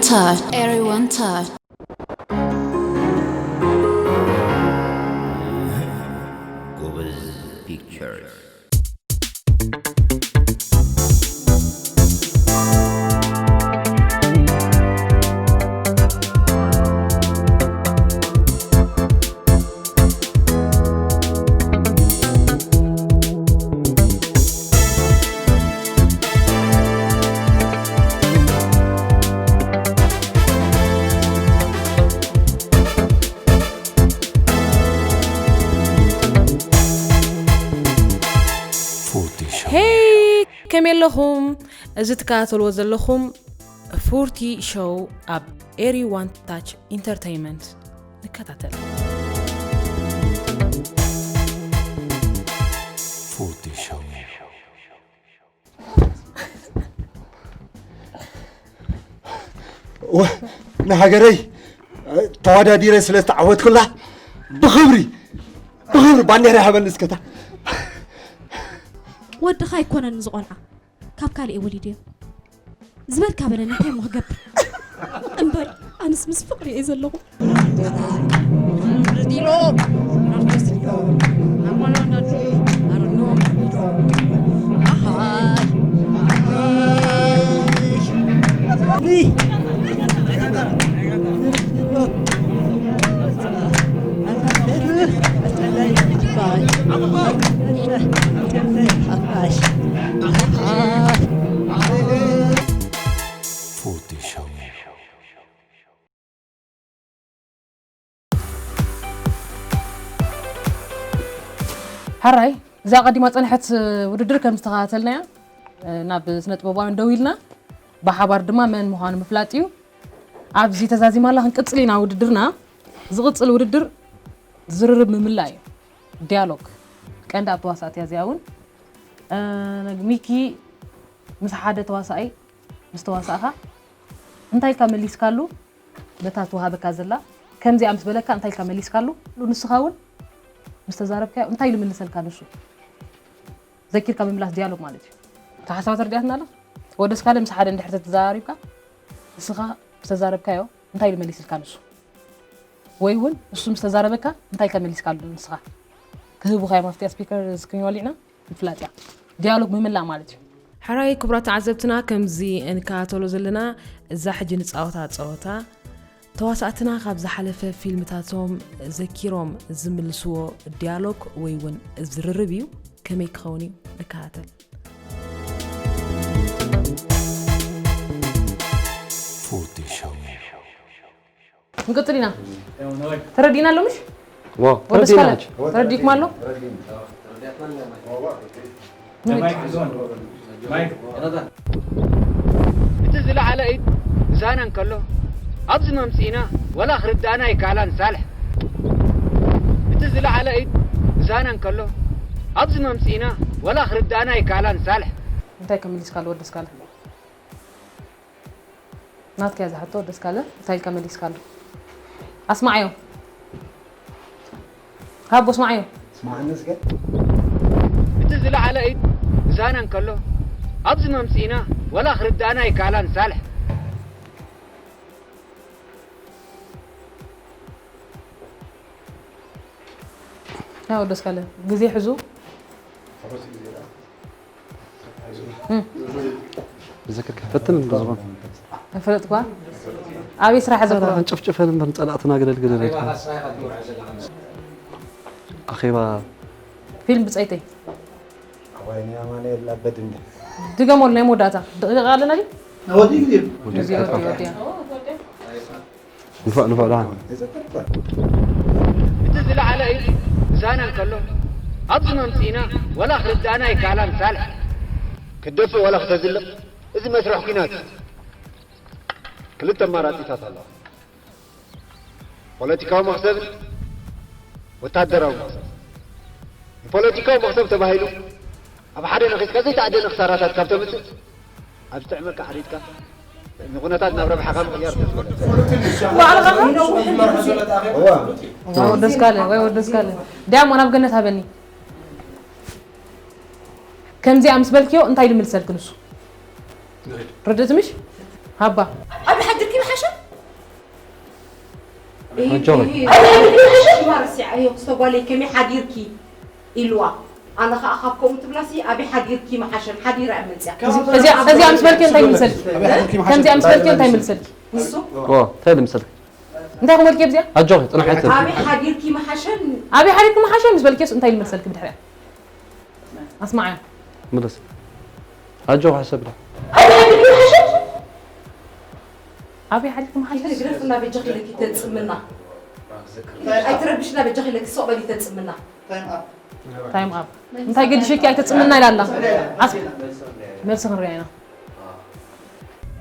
Touch. Everyone touch. ጎበዝ ፒክቸርስ። ሄይ፣ ከመይ ኣለኹም? እዚ ትከታተልዎ ዘለኹም ፉርቲ ሾው ኣብ ኤሪ ዋን ታች ኢንተርተይመንት። ንከታተል። ንሃገረይ ተዋዳዲረ ስለ ዝተዓወትኩላ ብኽብሪ ብኽብሪ ባንዴራ ይሃበኒ እስከታ። ወድኻ ኣይኮነን እዚ ቆልዓ፣ ካብ ካልእ እየ ወሊደዮ ዝበልካ በለኒ፣ እንታይ እሞ ክገብር? እምበር ኣነስ ምስ ፍቕሪ እየ ዘለኹ። ሕራይ፣ እዛ ቀዲማ ጸንሐት ውድድር ከም ዝተኸታተልናያ፣ ናብ ስነ ጥበባውያን ደው ኢልና ብሓባር ድማ መን ምዃኑ ምፍላጥ እዩ። ኣብዚ ተዛዚማ ኣላ፣ ክንቅጽል ኢና ውድድርና። ዝቕጽል ውድድር ዝርርብ ምምላእ እዩ፣ ዲያሎግ። ቀንዲ ኣብ ተዋሳእቲ እያ እዚኣ እውን። እ፣ ሚኪ ምስ ሓደ ተዋሳኣይ ምስ ተዋሳእኻ እንታይ ኢልካ መሊስካሉ? ነታ ትወሃበካ ዘላ ከምዚኣ ምስ በለካ እንታይ ኢልካ መሊስካሉ? ንስኻ እውን ምስ ተዛረብካዮ እንታይ ኢሉ መልሰልካ ንሱ? ዘኪርካ ምምላስ ዲያሎግ ማለት እዩ። እታ ሓሳብ ተረዲኣትና ኣላ? ወደስካለ ምስ ሓደ እንድሕር ተተዛራሪብካ ንስኻ ምስ ተዛረብካዮ እንታይ ኢሉ መሊስልካ ንሱ? ወይ እውን ንሱ ምስ ተዛረበካ እንታይ ኢልካ መሊስካሉ ንስኻ? ክህቡኻ እዮም ኣብቲ ስፒከር ስክሪን ወሊዕና ምፍላጥ እያ። ዲያሎግ ምምላእ ማለት እዩ። ሕራይ ክቡራት ተዓዘብትና፣ ከምዚ እንከታተሎ ዘለና እዛ ሕጂ ንጻወታ ጸወታ ተዋሳእትና ካብ ዝሓለፈ ፊልምታቶም ዘኪሮም ዝምልስዎ ዲያሎግ ወይ እውን ዝርርብ እዩ። ከመይ ክኸውን እዩ? ንከታተል። ክንቅጽል ኢና። ተረዲእና ኣሎ ምሽ? ዋው፣ ወደ ተረዲእና ስካለ ሕጂ። ተረዲእኩም ኣሎ? እቲ ዝለዓለ ኢድ ዝዛነ እንከሎ፣ ኣብዚ መምጽኢና ወላ ክርድኣና ኣይከኣላን ሳልሕ። እቲ ዝለዓለ ኢድ ዝዛነ እንከሎ፣ ኣብዚ መምጽኢና ወላ ክርድኣና ኣይከኣላን ሳልሕ። እንታይ ከመሊስካሉ ወደ ስካለ? ናትካ እያ ዝሓቶ፣ ወደ ስካለ እንታይ ኢልካ መሊስካሉ? ኣስማዓዮ። ሃቦ ኣስማዓዮ። ስማዕኒ እስከ። እቲ ዝለዓለ ኢድ ዝዛነ እንከሎ፣ ኣብዚ መምጽኢና ወላ ክርድኣና ኣይከኣላን ሳልሕ። ያ ወደ ስካለ ግዜ ሕዙ። ብዘክር ክፈትን እንዶ ዝኾነ ኣይፈለጥኳ። ኣበይ ስራሕ ዘክሮ? ጨፍጭፈን እምበር ንጸላእትና ገለል ገለል ኣይትበል። ኣኼባ ፊልም ብጸይተይ። ኣዋይኒ ኣማኑኤል ኣበድ እንደ ድገመሉ ናይ መወዳእታ። ደቂቃ ኣለና ድዩ? ወዲ ግዜ ወዲ ወዲ ወዲ። ንፋዕ ንፋዕ ደሓን። እቲ ዝለዓለ ኢድ ዝዛነ እንከሎ፣ ኣብዚ መምጽኢና ወላ ክርድኣና ኣይከኣላን ሳልሕ። ክትደፍእ ወላ ክተዝልቕ፣ እዚ መስርሕ ኲናት እዩ። ክልተ ኣማራጺታት ኣለዋ። ፖለቲካዊ መኽሰብን ወታደራዊ መኽሰብ። ንፖለቲካዊ መኽሰብ ተባሂሉ ኣብ ሓደ ነኺስካ ዘይተኣደነ ክሳራታት ካብ ተምጽእ፣ ኣብ ዝጥዕመካ ዓሪድካ ንኹነታት ናብ ረብሓኻ ምቕያር ተዝበለ። ባዕልኻ ወደ ስካለ ወይ ወደ ስካለ ዳሞ ናብ ገነት ሃበኒ። ከምዚኣ ምስ በልክዮ እንታይ ኢሉ ምልሰልክ ንሱ? ርድእት ምሽ? ሃባ። ኣብ ሓድርኪ ምሓሻ? ኣጆኺ። ሽማ ረሲዓ እየ ክስተ ጓለይ ከመይ ሓዲርኪ ኢልዋ። ኣነ ከዓ ካብ ከምኡ ትብላሲ ኣበይ ሓዲርኪ መሓሸን ሓዲራ እየ መፅያ። እዚኣ ምስ በልክዮ እንታይ ይምልሰልኪ? ከምዚኣ ምስ በልክዮ እንታይ ይምልሰልኪ? ንሱ እንታይ ልምሰልኪ? እንታይ ክመልክዮ ብዚኣ? ኣጆኺ ፅናሒ ትል ኣበይ ሓዲርኪ መሓሸን ኣበይ ሓዲርኪ መሓሸን ምስ በልክዮስ እንታይ ይምልሰልኪ ብድሕሪያ? ኣስማዓያ ምለስ ኣጆኺ ሕሰብላ ኣበይ ሓዲርኪ መሓሸን? ግደፍና በጃኺ ኢለኪ ተፅምና። ኣይትረብሽና በጃኺ ኢለኪ ሶቕ በሊ ተፅምና። ታይም ኣፕ እንታይ ገዲሸኪ ኣይተፅምና ኢላ ኣላ። ዓስ መልሲ ክንሪኣ ኢና።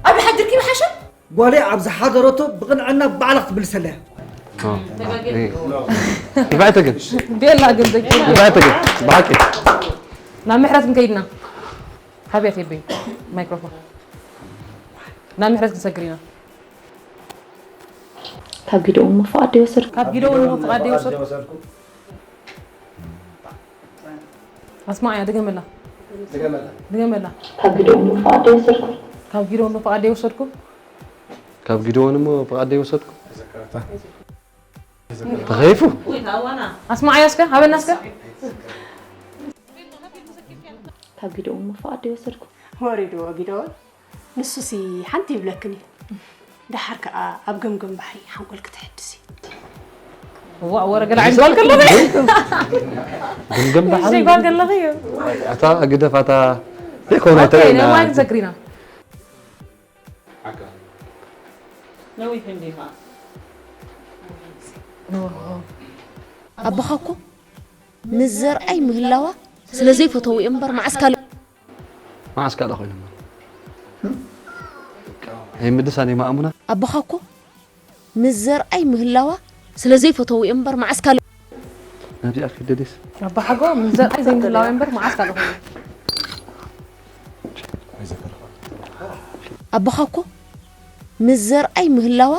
ኣበይ ሓዲርኪ መሓሸን? ጓለይ ኣብ ዝሓደረቶ ብቕንዕና ባዕላ ክትምልሰላ እያ። ንፋዕተ ግን ቤላ ግን ዘኪ ንፋዕተ ግን ብሓቂ ናብ ምሕረት ክንከይድና። ሃብያ ቴበይ ማይክሮፎን ናብ ምሕረት ክንሰግር ኢና። ካብ ጊደውን ምፍቓድ ዶ ይወሰድኩ? ካብ ጊደውን ምፍቓድ ዶ ይወሰድኩ? ኣስማዕያ ድገመላ ድገመላ ካብ ጊደውን ምፍቓድ ዶ ይወሰድኩ? ካብ ጊደውን ምፍቓድ ዶ ይወሰድኩ? ካብ ጊደውን እሞ ፍቓድ ዶ ይወሰድኩ? ተኸይፉ ኣስማዕያ እስከ ሃበና እስከ ካብ ጊደውን ምፍቓድ ዶ ይወሰድኩ? ወሪድዎ ጊደውን ንሱሲ ሓንቲ ይብለክን እዩ። ደሓር ከኣ ኣብ ገምገም ባሕሪ ሓንጎልኪ ተሐድሲ። እዋእ ወረ ገለ ዓይነት ጓል ከለኺ። ገምገም ባሕሪ። እሺ ጓል ከለኺ እዩ። ኣታ ግደፍ ኣታ ዘይኮነ ኦኬ ተረና። ነማይ ዘግሪና። ነዊሕ እንዲኻ። ኣቦኻ እኮ ምስ ዘርኣይ ምህላዋ ስለ ዘይፈተዉ እዮም እምበር መዓስ ካልእ መዓስ ካልእ ኮይኖም ኣይምድሳን እዮም ኣእሙና ኣቦኻ እኮ ምስ ዘርኣይ ምህላዋ ስለ ዘይፈተዉ እዮም እምበር መዓስ ካልእ ናብዚኣ ክደደስ ኣቦሓጎ ምስ ዘርኣይ ዘይምህላዋ እዮም እምበር መዓስ ካልእ ኮይኖም ኣቦኻ እኮ ምስ ዘርኣይ ምህላዋ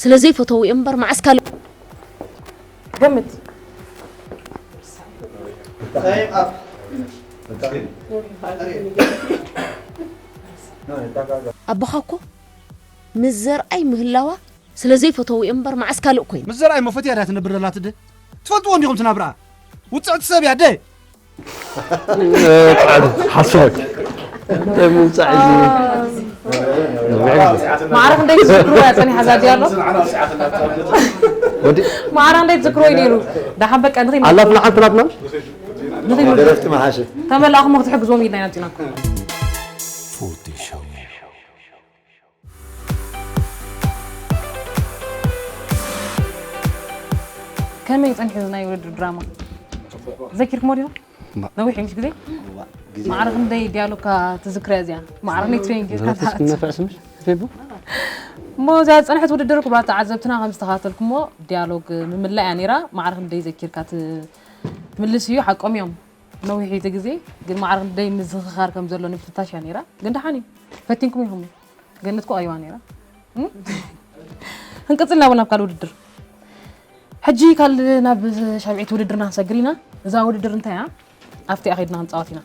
ስለ ዘይፈተዉ እዮም እምበር መዓስ ካልእ ገምት ኣቦኻ እኮ ምስ ዘርኣይ ምህላዋ ስለ ዘይፈተዉ እዮም እምበር መዓስ ካልእ ኮይኑ ምስ ዘርኣይ መፈትያ ድያ ትነብር ዘላ ትደ ትፈልጥዎ እንዲኹም ትናብርኣ ውፅዕቲ ሰብ እያ ደ ሓስበክ ምምፃእ እዚ ማዕረ ክንደይ ትዝክርዎ እያ ፀኒሓ እዛ ድያሎ ማዕረ ክንደይ ትዝክርዎ እዩ ነይሩ ደሓን በቃ ንኺ ኣላትና ሓንቲ ናትና ደረፍቲ መሓሸ ተመላእኹሞ ክትሕግዝዎም ኢልና ኢና መፂናኩም ከመይ ጸኒሑ ናይ ውድድር ድራማ ዘኪርክሞ ዲኹም? ነዊሕ ምሽ ግዜ ማዕረ ክንደይ ዲያሎግካ ትዝክርያ እዚኣ? ማዕረ ክንደይ ትሬኒንግ ጌርካ ትሓስብ? እሞ እዚኣ ዝጸንሐት ውድድር ክቡራት ተዓዘብትና ከም ዝተኸታተልኩሞ ዲያሎግ ምምላእ እያ ነይራ። ማዕረ ክንደይ ዘኪርካ ትምልስ እዩ። ሓቆም እዮም ነዊሕ እዩ እቲ ግዜ ግን ማዕረ ክንደይ ምዝኽኻር ከም ዘሎ ንምፍታሽ እያ ነይራ። ግን ደሓን እዩ ፈቲንኩም ኢኹም። ገነት እኮ ኣይዋ ነይራ። ክንቅጽል ኢና ናብ ካልእ ውድድር። ሕጂ ካል ናብ ሻብዒት ውድድርና ክንሰግር ኢና። እዛ ውድድር እንታይ እያ? ኣብቲኣ ከይድና ክንጻወት ኢና።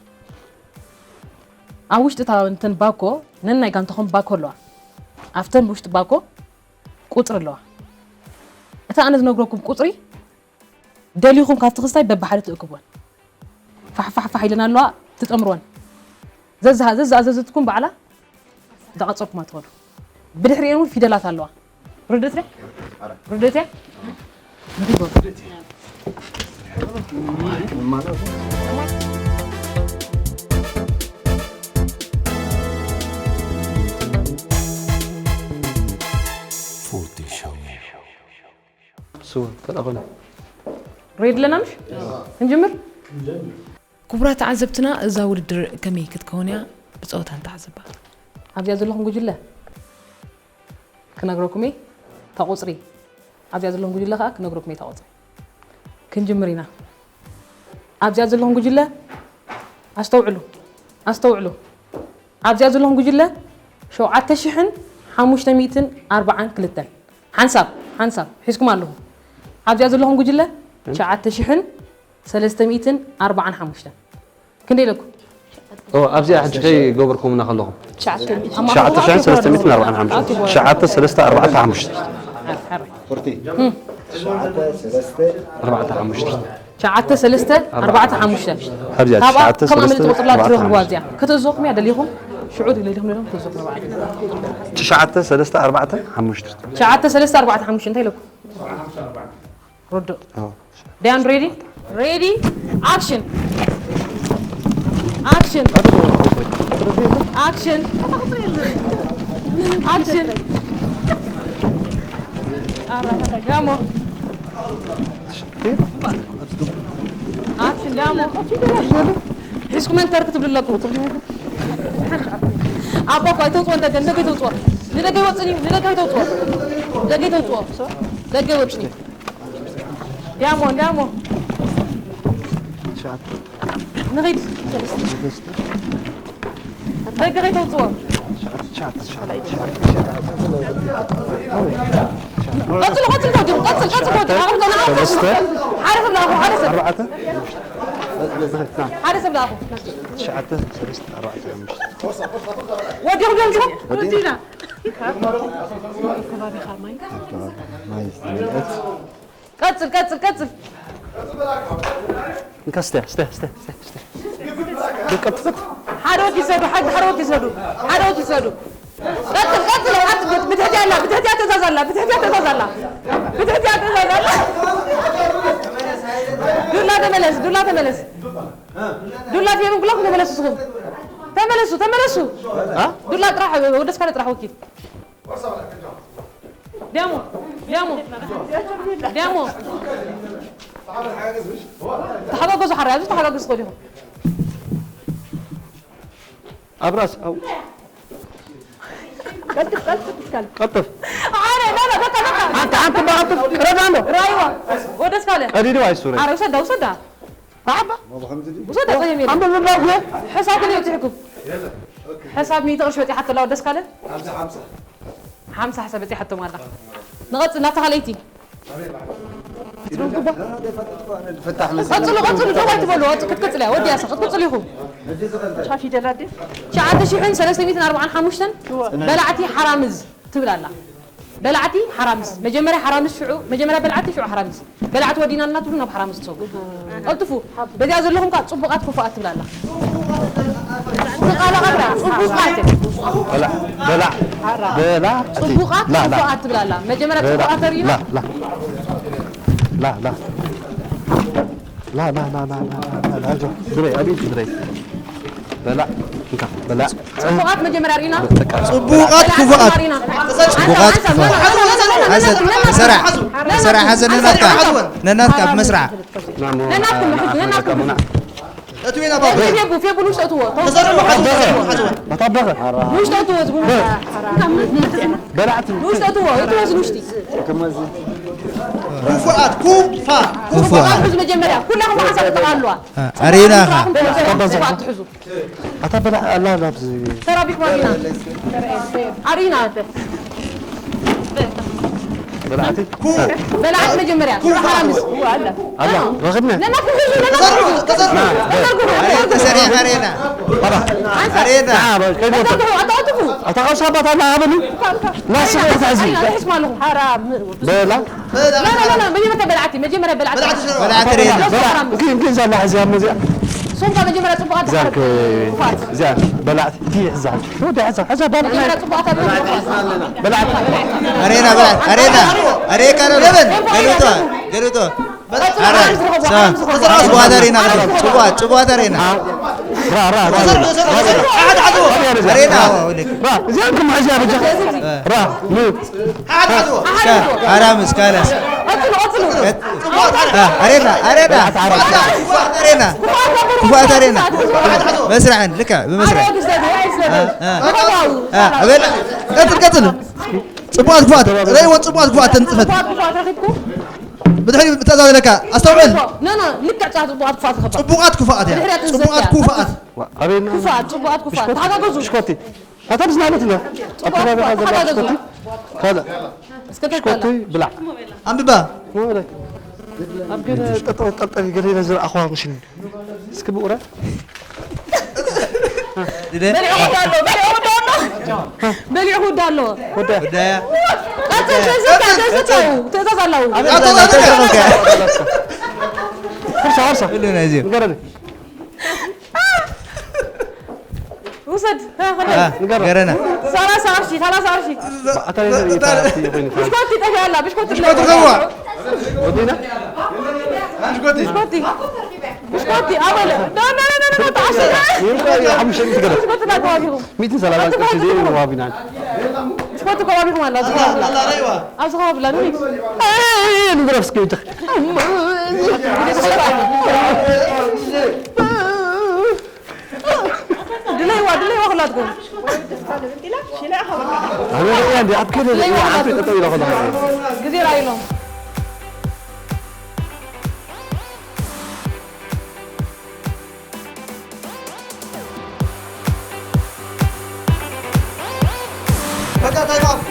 ኣብ ውሽጢ እታ እንትን ባኮ ነናይ ጋንታኹም ባኮ ኣለዋ። ኣብተን ውሽጢ ባኮ ቁጽሪ ኣለዋ። እታ ኣነ ዝነግረኩም ቁጽሪ ደሊኹም ካብቲ ክስታይ በብሓደ ትእክብወን ፋሕፋሕፋሕ ኢለን ኣለዋ ትጠምርወን ዘዝኣዘዝኩም ባዕላ እንዳቐጸልኩማ ትኸዱ ብድሕሪኤን እውን ፊደላት ኣለዋ ርድእት ርድእት ስዋ ካልኣ ኮነ ሬድ ኣለና ምሽ ክንጅምር ክቡራት ተዓዘብትና እዛ ውድድር ከመይ ክትከውን እያ ብፀወታ ንተዓዘባ ኣብዚኣ ዘለኹም ጉጅለ ክነግረኩም እየ እታ ቁፅሪ ኣብዚኣ ዘለኹም ጉጅለ ከዓ ክነግረኩም እየ እታ ቁፅሪ ክንጅምር ኢና ኣብዚኣ ዘለኹም ጉጅለ ኣስተውዕሉ ኣስተውዕሉ ኣብዚኣ ዘለኹም ጉጅለ ሸውዓተ ሽሕን ሓሙሽተ ሚእትን ኣርባዓን ክልተን ሓንሳብ ሓንሳብ ሒዝኩም ኣለኹም ኣብዚኣ ዘለኹም ጉጅለ ትሽዓተ ሽሕን ሰለስተ ሚእትን ኣርባዓን ሓሙሽተን ክንደይ ኢለኩም ኣብዚኣ ሕጂ ከይገበርኩምና ከለኹም ትሽዓተ ሽሕን ሰለስተ ሚእትን ኣርባዓን ሓሙሽተን ትሽዓተ ሰለስተ ኣርባዕተ ሓሙሽተ ሓራይ ትሽዓተ ሰለስተ ኣርባዕተ ሓሙሽተ። ትሽዓተ ሰለስተ ኣርባዕተ ሓሙሽተ። ካብዚኣ ካብኣ ትሽዓተ ከም ኣመልጥ ሰለስተ ቁፅርላ ኣርባዕተ ትረኽብዋ ሓሙሽተ። እዚኣ። ከተእዝዞ ኩምያ ደሊኹም ሽዑ ደሊኹም ደሊኹም ተእዝዞ ኩምያ። ትሽዓተ ሰለስተ ኣርባዕተ ሓሙሽተ። ትሽዓተ ሰለስተ ኣርባዕተ ሓሙሽተ እንታይ ኢለኩም? ርዱእ። ኣዎ። ዳያን ሬዲ? ሬዲ ኣክሽን። ኣክሽን። ኣክሽን። ኣክሽን። ጋሞ። ኣክሽን ጋሞ። ሒዝኩም መንተር ክትብሉ ኣለኩም። ኣቦ እኮ ኣይተውፅኦ፣ ደገ ንደገ ኣይተውፅኦ። ንደገ ይወፅን እዩ፣ ንደገ ኣይተውፅኦ። ደገ ኣይተውፅኦ። ደገ ይወፅን እዩ። ዳሞ ዳሞ። ንኺድ። ደገ ከይተውፅዎ። ቀፅሉ፣ ቀፅሉ፣ ተወዲኹም፣ ቀፅል፣ ቀፅል፣ ተወዲኹም። ኣሁን ገና ሓደ ሰብ ለኣኹ፣ ሓደ ሰብ። ሓደ ሰብ ለኣኹ። ወዲኹም ዲዮም እዚኹም? ወዲና። ከባቢኻ ማይ። ቀጽል ቀጽል ቀጽል። እንካ ስተ ስተ ስተ ስተ ስተ። ደቀጥቅጥ። ሓደ ወዲ ይሰዱ፣ ሓደ ሓደ ወዲ ይሰዱ፣ ሓደ ወዲ ይሰዱ። ቀጽል ቀጽል። ብትሕቲ ኣላ፣ ብትሕቲ ትእዛዝ ኣላ፣ ብትሕቲ ትእዛዝ ኣላ፣ ብትሕቲ ትእዛዝ ኣላ። ዱላ ተመለስ፣ ዱላ ተመለስ። ዱላ ፌብን ኩላኩም ተመለሱ፣ ስኹም ተመለሱ፣ ተመለሱ። ዱላ ጥራሕ ወደስ ካለ ጥራሕ ወኪል። ዲያሞ ዲያሞ ዲያሞ። ተሓጋገዙ፣ ሓራይ ኣብዚ ተሓጋገዙ ትኸዱ ኢኹም። ኣብራስ ኣው። ቀልጥፍ ቀልጥፍ እስካል። ቀጥፍ። ኣረ ና ና በቃ በቃ። ሓንቲ ሓንቲ ባቐጥፍ ረዳ ኣሎ። ራይዋ ወደስ ካለ ቀዲዱ ኣይሱረ። ኣረ ውሰዳ ውሰዳ። ሓባ ውሰዳ ጸገም የለ። ኣንበብ ባኩ። ሕሳብ ግን ይብፅሕኩም። ሕሳብ ሚእቲ ቅርሺ ወፂ ሓተላ ወደስ ካለ ሓምሳ ሓምሳ ሕሳብ በፂሓቶም ኣላ። ንቐፅል ናብታ ካልኣይቲ። ፍታሕ መስ ቀፅሉ ቀፅሉ ደው ኣይትበሉ። ክትቅፅል እያ ወዲያ ሰ ክትቅፅሉ ኢኹም። ሻፊ ደላዴ ትሽዓተ ሽሕን ሰለስተ ሚእትን ኣርባዓን ሓሙሽተን በላዕቲ ሓራምዝ ትብል ኣላ። በላዕቲ ሓራምዝ መጀመርያ ሓራምዝ ሽዑ መጀመርያ በላዕቲ ሽዑ ሓራምዝ በላዕቲ ወዲና ኣለና ትብሉ ናብ ሓራምዝ ትሰጉ። ቀልጥፉ በዚኣ ዘለኹም ከዓ ፅቡቓት ክፉኣት ትብል ኣላ። ተቓላቐላ ፅቡቓት በላ በላ በላ ፅቡቓት ላ ላ ክፉኣት ትብል ኣላ። መጀመርያ በላ ፅቡቓት ተርእዩና ላ ላ ላ ላ ላ ላ ላ ላ ላ ላ ላ ላ ድረይ ኣቤት ድረይ በላ እንካ በላ ፅቡቓት መጀመርያ ርኢና ጽቡቓት ክፉኣት ጽቡቓት ክፉኣት ሓሰድ ሰራሕ ሰራሕ ሓሰድ ነናትካ ነናትካ ብመስራሕ ነናትኩም ሕዙ ነናትኩም ሕዙ እትቤና ፌቡ ፌቡ ፌቡ ንውሽጢ እትዎ ኣታበኸ ንውሽጢ እትዎ ዝቡ በላዕቲ ንውሽጢ እትዎ እትዎ ዝንውሽጢ ክፉኣት ኩፋ ክፉኣት ሕዙ መጀመርያ ኩላኹም ሓሳብ ትጠቓልዋ ኣሬና ኢኻ ክፉኣት ትሕዙ ኣታ በላ ኣላ ናብዚ ተራቢክ ማሪና ኣሪና በላዕቲ በላዕት መጀመርያ ሓራምስ ኣላ ረኽብና ነናትኩም ሕዙ ነናትኩም ሕዙ ኣሬና ተሰሪሕ ኣሬና ኣሬና ኣታ ካብ ሰባት ኣላ ኣበሉ ናስበ ተሕዚ ሕስማ ኣለኹም በላ لا لا لا لا መጀመርያ በላዕቲ መጀመርያ በላዕቲ በላዕቲ ሬና በላ እንኪ እንኪ ዛላ ሕዚ ኣብ መዚኣ ሶምካ መጀመርያ ፅቡቓት ዛልክ እዚኣ በላዕቲ እቲ ሕዛ ወዲ ሕዛ ሕዛ በላ መጀመርያ ፅቡቓት ኣብ በላዕቲ ኣሬና በላዕቲ ኣሬና ኣሬካ ነው ለበን ገሉቶ ገሉቶ ኣረ ጽቡቓት ኣሬና ጽቡቓት ጽቡቓት ኣሬና ራ ራ ራ ኣሬና እዚኣ ድማ ሕዚኣ በጃ ራ ኑ ሓራምስ ካላስ ቀፅሉ ቀፅሉ ኣሬና ኣሬና ኣሬና ክፉኣት ኣሬና መስርዕን ልክዕ ብመስርዕ ኣበል ቀፅል ቀፅል ጽቡቓት ክፉኣት ረይወን ጽቡቓት ክፉኣት ተንፅፈት ብድሕሪ ብትእዛዝ ለካ ኣስተውዕል ና ና ልክዕ ፃ ፅቡቓት ክፋት ክፋት ጽቡቓት ክፉኣት እያ ጽቡቓት ክፉኣት ኣበይና ክፋት ፅቡቓት ክፋት ተሓጋገዙ ሽኮቲ ኣታ ብዝናለት ለ ኣብ ከባቢኻ ዘላ ሽኮቲ ካልእ እስከ ተካላ ሽኮቲ ብላዕ ኣንብባ ማለት ኣብ ገለ ጠጠው ጠጠው ገለ ኢለ ዝረኣኹዋ ምሽን እስኪ ብኡረ በሊዑ ክዳ ኣሎ በሊዑ ክዳ ኣሎ በሊዑ ክዳ ኣሎ ወዳያ ትእዛዝ ኣለዉ። ኣበይ ትእዛዝ ኣለዉ? ኣበይ ትእዛዝ ኣለዉ? ተሰረቀ። ሕርሳ፣ ሕርሳ። ሁሉ ናይ እዚኦም። ንገረኒ። ውሰድ። እ፣ ንገረኒ። ገረና። ሰላሳ ቅርሺ፣ ሰላሳ ቅርሺ። ኣታ ናይ ዘርኢ ታ-፣ ታ-፣ ታ-፣ ኮይኑ ታ-፣ ብሽኮቲ ጠፊኣ ኣላ፣ ብሽኮቲ ብሽኮቲ ጠፊኣ። ዘዋ። ወዲና? ብሽኮቲ። ብሽኮቲ። ብሽኮቲ፣ ኣበለ። ዶ፣ ዶ፣ ዶ፣ ዶ፣ ዶ፣ ተዓሺጋ። ይርቆ፣ ሓሙሽተ ሚእቲ ገለ። ብሽኮቲ ና ተዋቢኹም። ሚእትን ሰላሳን ቅርሺ ዘይዋቢና። ብሽኮቲ ከባቢኹም ኣላ፣ ኣብዚ ከባቢ ኣላ። ኣብዚ ከባቢ ኣላ፣ ንሪድ። ኣይ፣ ንግረፍ እስኪ ወጅኽ። ድለይዋ፣ ድለይዋ ኩላትኩም። ኣነ ርእያ እንዲ ኣብ ከይደ ድለይዋ ዓርኩ ኩላትኩም። ጠጠው ኢለ ከለኹ። ግዜ ርኣይሎም። በቃ ታይም ኣውት።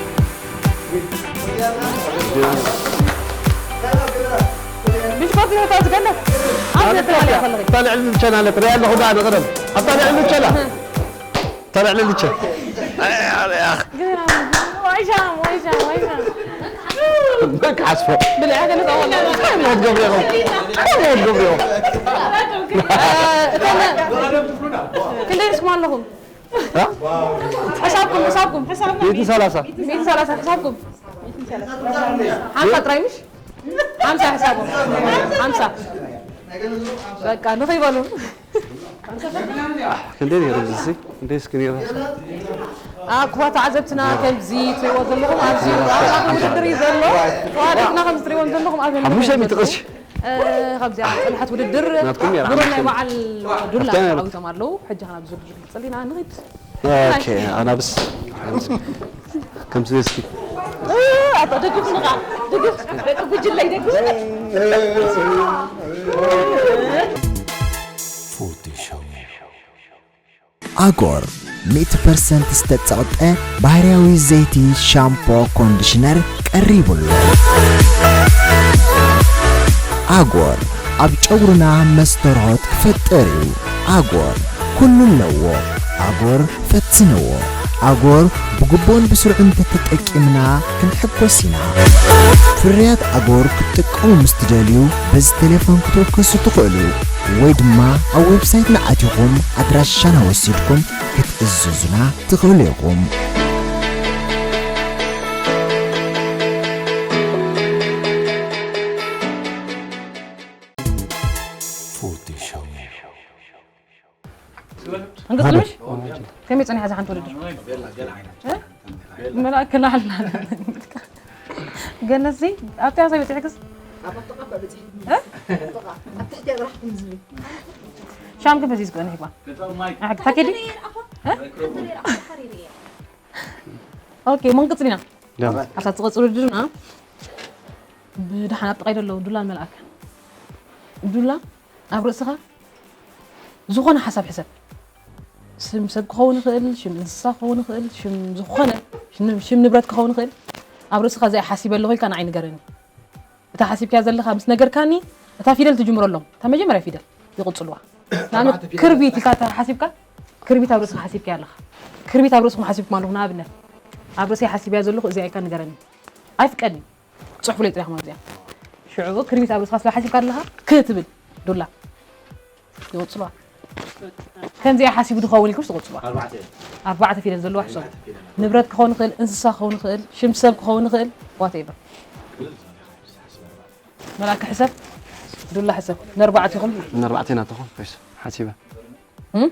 ብሽኮት ይወጣ ዝገለ። ኣብ ዘተባለ ይኸለል። እታ ልዕሊ ቻናል ትሪኣ ኣለኹ ዳ ንቕደም። ኣብታ ልዕሊ ቻናል። እታ ልዕሊ ቻናል። ኣይ፣ ኣይ፣ ኣይ። ግራ። ዋይሻ፣ ዋይሻ፣ ዋይሻ። በቃ ሓስቦ። ብልዕ ገለ ጸወላ። እንታይ ሞት ገብረ ኢኹም? እንታይ ሞት ገብረ ኢኹም? እ፣ እተን ክንደይ ርስኩም ኣለኹም? እ? ሕሳብኩም፣ ሕሳብኩም። ሚእትን ሰላሳ። ሚእትን ሰላሳ፣ ሕሳብኩም። ሓምሳ ጥራይ ምሽ? ሓምሳ ሕሳቦም። ሓምሳ። በቃ፣ ንኸይበሉ። ክንደይ ነይሩ እዚ? ክንደይ እስኪ ነይሩ? ኣ፣ ክቡራት ተዓዘብትና፣ ከምዚ ትሪእዎ ዘለኹም፣ ኣብዚ ውድድር እዩ ዘሎ። ተዋደድና ከምዚ ትሪእዎም ዘለኹም፣ ኣብ ሓሙሽተ ሚእቲ ቅርሺ። እ፣ ካብዚኣ ዝጸንሐት ውድድር ናትኩም እያ፣ ብሩር ናይ ሓሙሽተ ሚእቲ። በዓል ዱላ ኣፍታ ነይሩ። ተዓዊቶም ኣለዉ። ሕጂ ኸና ኣብዚ ውድድር ክንቅጽል ኢና። ንኺድ። ኦኬ፣ ኣናብስ። ከምዚ እስኪ። ኣታ ደግፉ ንኻ፣ ደግፍ፣ ደቂ ጉጅለይ ደግፉ። ፎቶ ሾው። ኣጎር ሚእቲ ፐርሰንት ዝተጸቕጠ ባህርያዊ ዘይቲ ሻምፖ ኮንዲሽነር ቀሪቡ ኣሎ። ኣጎር ኣብ ጨጉርና መስተርሆት ክፈጥር እዩ። ኣጎር ኩሉ ኣለዎ። ኣጎር ፈትንዎ። ኣጎር ብግቡእን ብስሩዕን እንተተጠቂምና ክንሕጎስ ኢና። ፍርያት ኣጎር ክትጥቀሙ ምስ ትደልዩ በዚ ቴሌፎን ክትውከሱ ትኽእሉ ወይ ድማ ኣብ ዌብሳይትና ኣቲኹም ኣድራሻና ወሲድኩም ክትእዝዙና ትኽእሉ ኢኹም። ፎቶ ሾው። እንቅጽል ምሽ? ከመይ ጸኒሓ እዛ ሓንቲ ውድድር? እ? መላእክ ክልዓልና። ገነዚ፣ ኣብቲ ኣሳይ በጺሕክስ? እ? ሻም ክፈዚዝ ከሆነ ይባ። ኣሕክ ታኬዲ? እ? ኦኬ፣ መንቅጽል ኢና። ደም። ኣብታ ትቕጽል ውድድርና ብድሓን ኣብ ጥቓይ ዘለዉ ዱላን መልኣከን። ዱላ ኣብ ርእስኻ ዝኾነ ሓሳብ ሕሰብ። ስም ሰብ ክኸውን ይኽእል፣ ሽም እንስሳ ክኸውን ይኽእል፣ ሽም ዝኾነ፣ ሽም፣ ሽም ንብረት ክኸውን ይኽእል። ኣብ ርእስኻ እዚኣ ሓሲበ ኣለኹ ኢልካ ንዓይ ንገረኒ። እታ ሓሲብካያ ዘለኻ ምስ ነገርካኒ፣ እታ ፊደል ትጅምረሎም። እታ መጀመርያ ፊደል ይቕጽልዋ። ንኣብነት፣ ኣርባዕተ ፊደል። ክርቢት ኢልካ እታ ሓሲብካ፣ ክርቢት ኣብ ርእስኻ ሓሲብካያ ኣለኻ። ክርቢት ኣብ ርእስኹም ሓሲብኩም ኣለኹም። ንኣብነት፣ ኣብ ርእሰይ ሓሲብያ ዘለኹ እዚኣ ኢልካ ንገረኒ። ኣይፍቀድን። ጽሑፍ ለይ ጥሪኹም ኣብዚኣ። ሽዑ ክርቢት ኣብ ርእስኻ ስለ ሓሲብካ ኣለኻ፣ ክትብል ዱላ። ይቕጽልዋ። ከምዚኣ ሓሲቡ ድኸውን ኢልኩምስ ትቕጽልዋ። ኣርባዕተ። ኣርባዕተ ፊደል ዘለዋ ሕሰቡ። ኣርባዕተ ፊደል። ንብረት ክኸውን ይኽእል፣ እንስሳ ክኸውን ይኽእል፣ ሽም ሰብ ክኸውን ይኽእል፣ ዋቴቨር። መልኣከ ሕሰብ፣ ዱላ ሕሰብ። ንኣርባዕቲኹም። ንኣርባዕቴና ተኾን፣ እሺ፣ ሓሲበ። እም?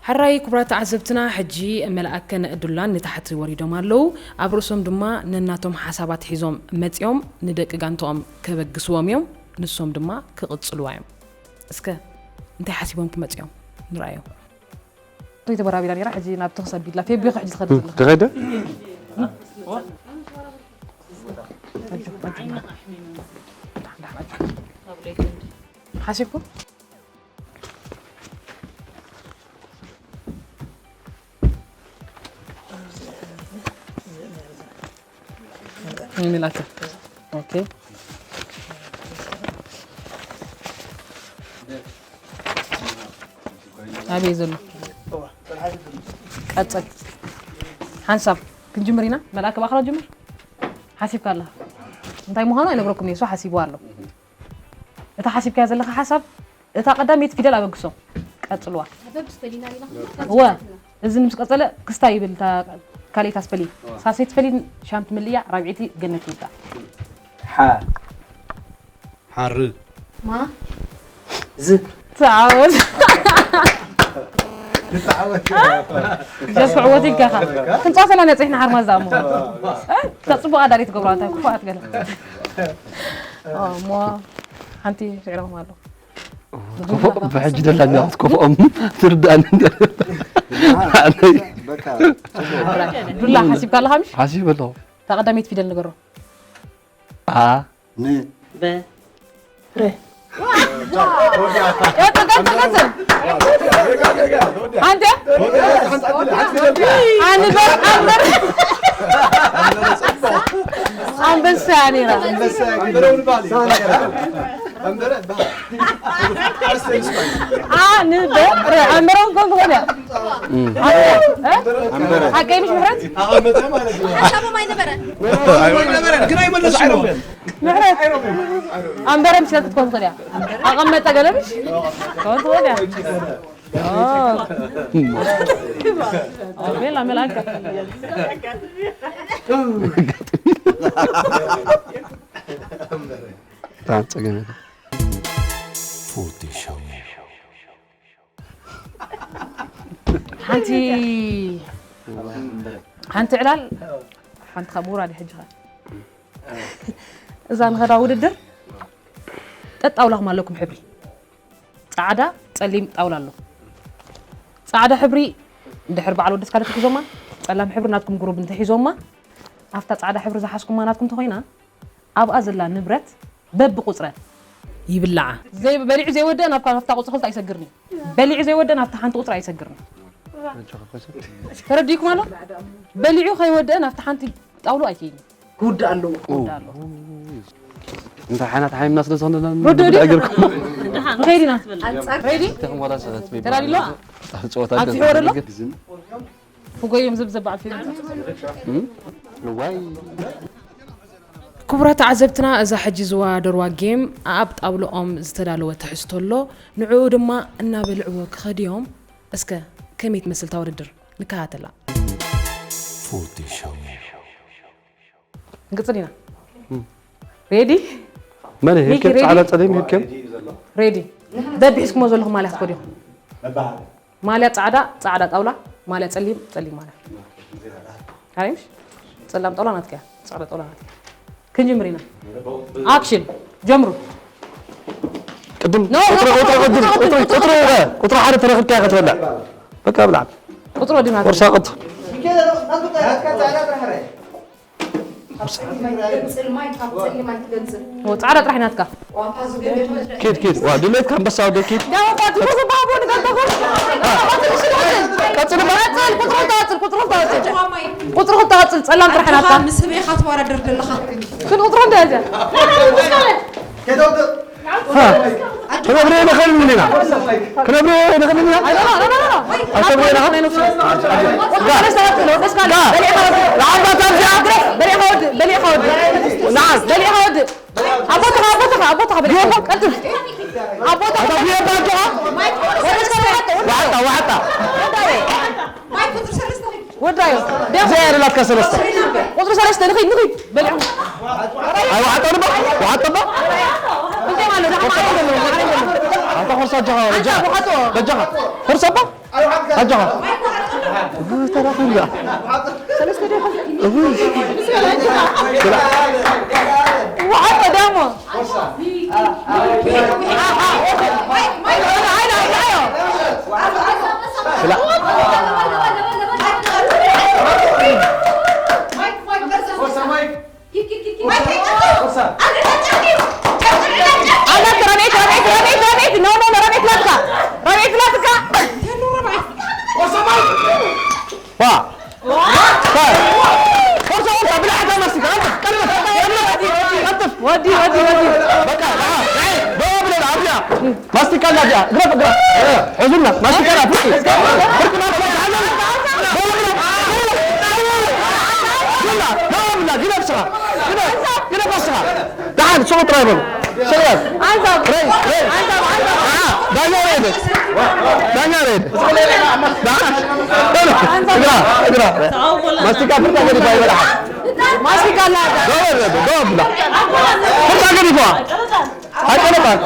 ሕራይ ክቡራት ተዓዘብትና፣ ሕጂ መልኣከን ዱላን ንታሕቲ ወሪዶም ኣለዉ። ኣብ ርእሶም ድማ ነናቶም ሓሳባት ሒዞም መጺኦም ንደቂ ጋንትኦም ከበግስዎም እዮም። ንሶም ድማ ክቕጽልዋ እዮም። እስከ እንታይ ሓሲቦም ክመጹ እዮም ንርኣዮም። ሪቶ በራቢራ ነይራ፣ ሕጂ ናብ ተኽሰብ ቢላ። ፌቢ ኢኻ ሕጂ ትኸዲ ዘለኻ። ትኸደ? ሓሲብኩም? ሚላተ። ኦኬ። ኣበይ ዘሎ? ቀጽል። ሓንሳብ ክንጅምር ኢና። መልኣከ ብኣኽላ ጅምር። ሓሲብካ ኣለኻ። እንታይ ምዃኑ ኣይነግረኩም እየ፣ እሱ ሓሲብዋ ኣሎ። እታ ሓሲብካያ ዘለኻ ሓሳብ፣ እታ ቀዳመይቲ ፊደል ኣበግሶ። ቀጽልዋ። እወ፣ እዚ ምስ ቀጸለ ክስታይ ይብል፣ እታ ካልኣይቲ ኣስፈሊ። ሳልሰይቲ ፈሊ ሻም ትምልያ፣ ራብዐይቲ ገነት ይውጣ። ሓ። ሓር። ማ። ዝ። ተዓወት። ጀስ ክዕወት ኢልካ ኢኻ። ክንጻወተላ ነጽሕና ሓርማዝ ደኣ እሞ። እ? እታ ጽቡቕ ኣዳሪ ትገብራ እንታይ ክፉኣት ገለ። ኦ፣ እሞ ሓንቲ ስዒሮም ኣለዉ። ከፎ-፣ ብሕጂ ደላ እኛ ክትከፍኦም ትርዳእኒ እንደ-፣ በቃ፣ ጽቡቕ። ዱላ ሓሲብካ ኣለኻ ምሽ? ሓሲብ ኣለኹ። እታ ቀዳመይቲ ፊደል ንገሮ። ኣ። ን። በ። ረ። ቀጽል፣ ቀጽል፣ ቀጽል። ሓንቲ? ኣንበር፣ ኣንበር። ኣንበሳ ነይራ። ኣንበር፣ ኣንበር፣ ኮን ትኾን እያ። እም። ኣንበር፣ እ? ኣንበር። ሓቀይ ምሽ ምሕረት? ሓሳቦም ኣይነበረን። ኣይነበረን፣ ግን ኣይመለስዎም። ምሕረት። ኣንበረ ምሽ ክትኮን ትኽእል እያ። ኣቐመጠ ገለ ምሽ? ትኮን ትኽእል እያ። ኦ። ኣቤላ መልኣከ። ብጣዕሚ ጸገም የለን። ፎርቲሾው። ሓንቲ፣ ሓንቲ ዕላል፣ ሓንቲ ካብ ውራድ ሕጂ ኸ። እዛ ንኸዳ ውድድር፣ ጠጣውላኹም ኣለኩም ሕብሪ። ጻዕዳ፣ ጸሊም ጣውላ ኣሎ። ጻዕዳ ሕብሪ እንድሕር በዓል ወዲ ስካለት ሒዞማ፣ ጸላም ሕብሪ ናትኩም ግሩብ እንተሒዞማ፣ ኣብታ ጻዕዳ ሕብሪ ዝሓዝኩማ ናትኩም ተኾይና፣ ኣብኣ ዘላ ንብረት በብቑጽረን ይብልዓ። ዘይ-፣ በሊዑ ዘይወደአ ናብ ካ-፣ ናብታ ቁጽሪ ክልተ ኣይሰግርን እዩ። በሊዑ ዘይወደአ ናብታ ሓንቲ ቁጽሪ ኣይሰግርን እዩ። ተረዲእኩም ኣሎ? በሊዑ ከይወደአ ናብታ ሓንቲ ጣውሎ ኣይከይድን። ክውዳእ ኣለዎ። ክውዳእ ኣለዎ። እንታይ ዓይነት ሓይምና ስለ ዝኾነ ዶ-፣ ዶ-፣ ዶ-፣ እግርኩም። ንኸይድ ኢና። ኣንጻር ሬዲ? ተኽም ዋላ ሰ-፣ ተዳሊሎ? ጸወታ ኣፍትሒ ወረሎ? ፍጎዮም ዝብዘብ በዓል ፊልም። እም? ዋይ። ክቡራት ተዓዘብትና፣ እዛ ሕጂ ዝወዳደርዋ ጌም ኣብ ጣውላኦም ዝተዳለወ ትሕዝቶ ኣሎ። ንዕኡ ድማ እናበልዕዎ ክኸዱ እዮም። እስከ ከመይ ትመስል እታ ውድድር? ንከታተላ። ፎርቲሾው። ንቅጽል ኢና። እም። ሬዲ? መን ሚኪ፣ ሂብክም? ሬዲ? ጻዕዳ ጸሊም ሂብክም? ሬዲ። በብሒዝኩሞ ዘለኹም ማልያ ክትከዱ ኢኹም። ማልያ ጻዕዳ፣ ጻዕዳ ጣውላ፣ ማልያ ጸሊም፣ ጸሊም ማልያ። ኣሪፍ? ጸላም ጣውላ ናትካ እያ፣ ጻዕዳ ጣውላ ናትካ። ክንጅምር ኢና። ኣክሽን፣ ጀምሩ። ቅድም ኖ፣ ቁጥሪ፣ ኖ፣ ቁጥሪ፣ ኖ፣ ቅድም፣ ኖ፣ ቁጥሪ፣ ኖ፣ ቁጥሪ፣ ኖ፣ ኖ። ቁጥሪ ሓደ ተረኺብካያ ክትበልዕ። በቃ ብልዓት። ቁጥሪ ወዲና። ቁርሳ ቅት። ትገንጽል ማይ ካብ ጸሊም ኣይትገንጽል። ኦ፣ ጻዕዳ ጥራሕ ናትካ። ዋታ ዝገበረ ኪድ፣ ኪድ። ዋ፣ ድሌት ከንበሳ ወደ ኪድ። ዳዋ ኳቲ ብዙ ባቡ ንገንዘቦ። ቀጽል፣ ቀጽል፣ ቁጥሩ ተቐጽል፣ ቁጥሩ ተቐጽል። ቁጥሩ ተቐጽል፣ ጸላም ጥራሕ ናትካ። ምስ ህበይ ኢኻ ትወዳደር ዘለኻ። ግን ቁጥሩ እንታይ እያ? ክነብሬ ንኽእል ኢና። ክነብሬ ንኽእል ኢና። ኣይኖ፣ ኖ፣ ኖ፣ ኖ። ኣይተብሬ ንኽእል። ቁጥሪ ሰለስተ፣ ቁጥሪ ሰለስተ፣ ጋ። በሊዕኻ ወዲ። ንዓባ ታብዚኣ። በሊዕኻ ወዲ፣ በሊዕኻ ወዲ። ንዓ። በሊዕኻ ወዲ። ኣቦትኻ፣ ኣቦትኻ፣ ኣቦትኻ በሊዕኻ ወዲ። ቀልጥፍ። ኣቦትኻ። ኣታ ብየባ ኣጆኻ። ወዲ ሰለስተ፣ ወዲ። ዋዕጣ፣ ዋዕጣ። ወዳዮ። እዚኣ እያ ደላትካ ሰለስተ። ቁጽሪ ሰለስተ፣ ንኺድ፣ ንኺድ። በሊዑ። ኣይ፣ ወሓጦ ንባ፣ ወሓጦ ባ። እንታይ ማለት ነው? ኣታ ኾርሳ ኣጆኻ፣ ኣንታ በጃኻ። ወሓጦ። በጃኻ። ኾርሳ ባ። ኣጆኻ። ተራኺብና። ሰለስተ ደቂቕ። እውይ። ወሓጦ ዳሞ። ዋ! ዋ! ፎርሳ፣ ፎርሳ፣ ብላዕ፣ ተመስገን። ቀልጥፍ፣ ቀልጥፍ፣ ቀልጥፍ። ወዲ፣ ወዲ፣ ወዲ። በቃ፣ ደኣ፣ ደኣ፣ ደኣ ብለን፣ ኣብያ። ማስቲካ ኣላ፣ ኣብያ። ግረፍ፣ ግረፍ። ሕዙና፣ ማስቲካ ኣላ፣ ፍርቂ። ፍርቂ፣ ማስቲካ፣ ሓዘን። ግደ፣ ግደ፣ ባስኻ። ደሓን፣ ስቑ ጥራይ በሉ። ሰላም። ኣንሳብ። ረይ፣ ረይ። ኣንሳብ፣ ኣንሳብ። ደሓን፣ ዳኛ ረይ። ዳኛ ረይ። ደሓን። እግራ፣ እግራ። ማስቲካ ፍርታ ገዲፋ ይበልዓ። ማስቲካ ኣላ። ደወል፣ ደወል ብላ። ፍርታ ገዲፋ። ኣይጠለባን።